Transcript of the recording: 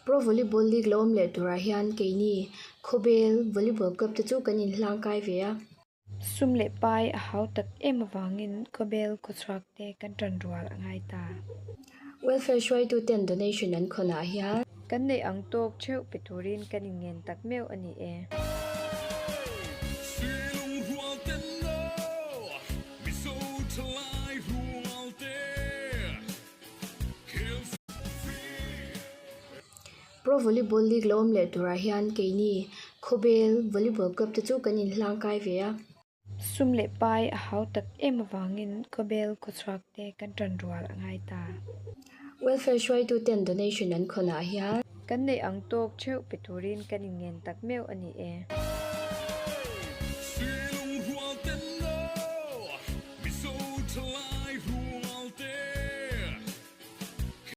Pro Volleyball League lo awm leh turah hian keini Khawbel Volleyball Club te chu kan inhlangkai ve a. Sum leh pai a hau tak em avangin Khawbel khawchhuak te kan tan rual a ngai ta. Welfare hruaitu ten donation an khawnah hian. Kan neih ang tawk theuh pe turin kan inngen tak meuh a ni e. Pro Volleyball League lo awm leh turah hian keini Khawbel Volleyball Club te chu kan inhlangkai ve a. Sum leh pai a hau tak em avangin Khawbel khawchhuak te kan tan rual a ngai ta. Welfare hruaitu ten donation an khawnah hian. Kan neih ang tawk theuh pe turin kan inngen tak meuh a ni e.